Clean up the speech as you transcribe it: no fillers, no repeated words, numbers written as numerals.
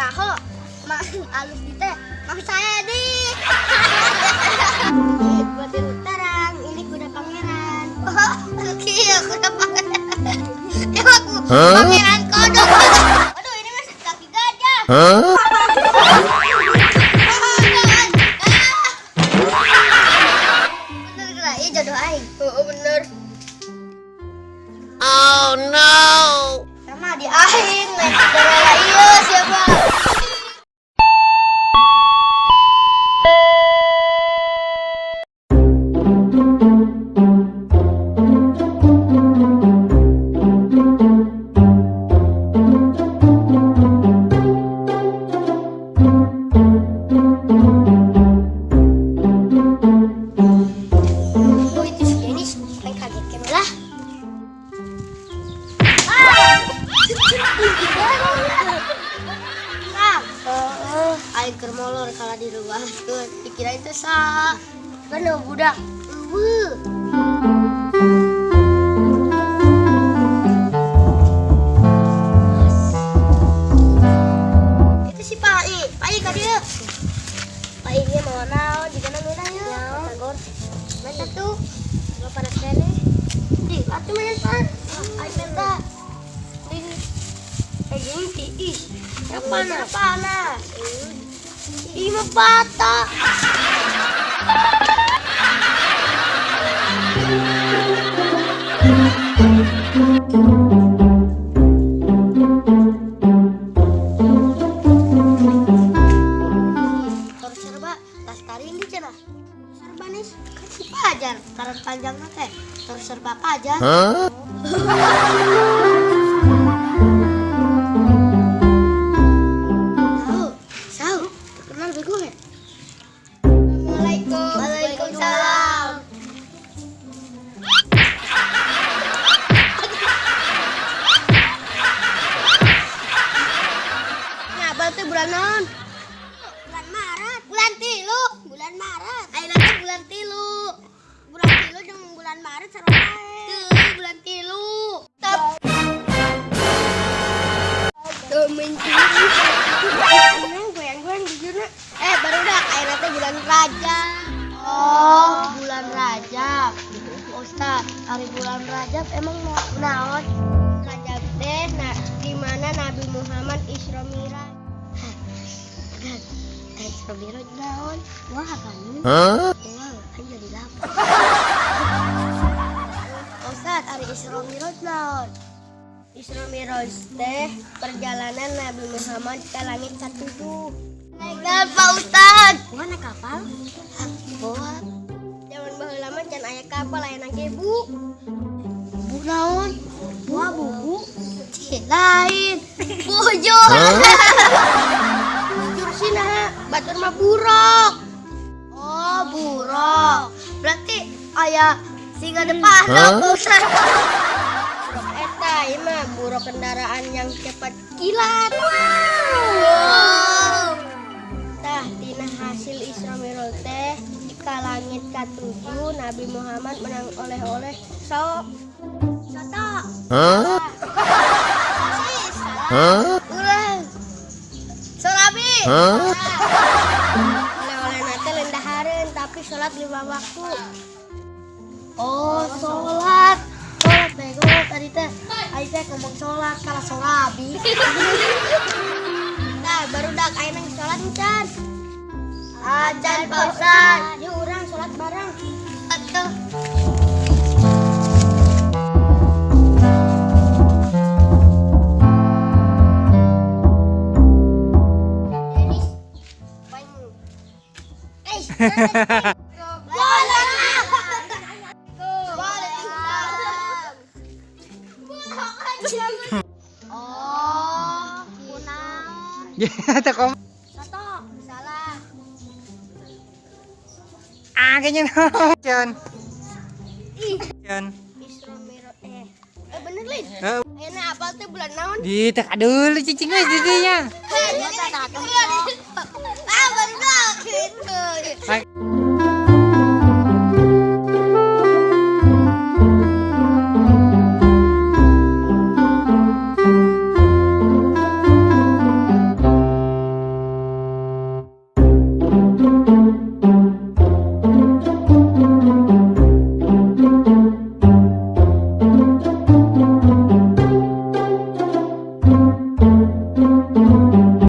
Nyaho mang alus di teh mang saya di. Buat terang, ini kuda pangeran. Oh, iya kuda pangeran. Ya aku pangeran kodok. Aduh, ini masih kaki gajah. Huh? Bener geura, iya jodoh aing. Oh, bener. Oh no! Sama di aing, naik Cinderella iya siapa? Oh, itu si Denis, main kaget kan lah. Ah! Kang, aing keur molor kalah di rumah tuh, dikira itu sa. Kan budak. Eueuh. Itu si Pak I. Pak I ka dieu. Pak I nya mau naon jigana ngeunah ye. Batagor. Menta tuh. Gua pada kene. Di, atuh menta. Aing menta. Di. Eh gini tiis. Ya panas. Panas. Ih, mah patah. Terus serba tas taring di cenah. Serba nih kan si Pajar, taran panjangna teh. Terus serba Pajar. Huh? Tahu, tahu, terkenal bego ya. Assalamualaikum. Waalaikumsalam. Nah, berarti bulan naon? Bulan Maret. Bulan tilu. Bulan Maret. Ayeuna teh bulan tilu. Bulan tilu jeung bulan Maret sarua bae. Teu, bulan tilu. Tap. Tuh mencuri. Goyang-goyang jujurna. Eh, baru dah ayeuna teh bulan Rajab. Oh, bulan Rajab. Ustaz, hari bulan Rajab emang naon? Rajab teh nah, di mana Nabi Muhammad Isra Mi'raj. Hah, Isra Mi'raj naon? Wah, kan. Huh? Wah, kan jadi lapar. Ustaz, hari Isra Mi'raj naon? Isra Mi'raj teh perjalanan Nabi Muhammad ke langit katujuh. Naik Pak Ustaz. Wah, naik kapal? Hah, bawa. Zaman baheula mah can aya kapal aya nangke bu. Bu naon? Wah, bubu. Cih, lain. Bujur. Bujur sih nah, batur mah buruk. Oh, buruk. Berarti aya singa depan Hah? Pak Ustaz. Buruk eta ieu mah buruk kendaraan yang cepat kilat. Wow. Tah tina hasil Isra Mi'raj teh ka langit katujuh Nabi Muhammad menang oleh-oleh sok soto. Huh? Sosis. Huh? Ulah. Solabi. Huh? Oleh-oleh nate lain dahareun tapi sholat 5 waktu. Oh, sholat. Sholat bego tadi teh. Aing teh ngomong sholat kalah solabi. Nah, baru dak aing nang sholat encan. Acan Pak Ustaz. Yuk urang sholat bareng. Atuh. Denis, paling. Eh, Waalaikumsalam. Oh, kunaon? Ya, teh kom. Soto, salah. Ah, kayaknya Chan. Ih, Chan. Isra Mi'raj bener lin. Heeh. Ayeuna apal teh bulan naon? Di teh aduh lu cicing we didinya. Ah, baru gitu. Hai.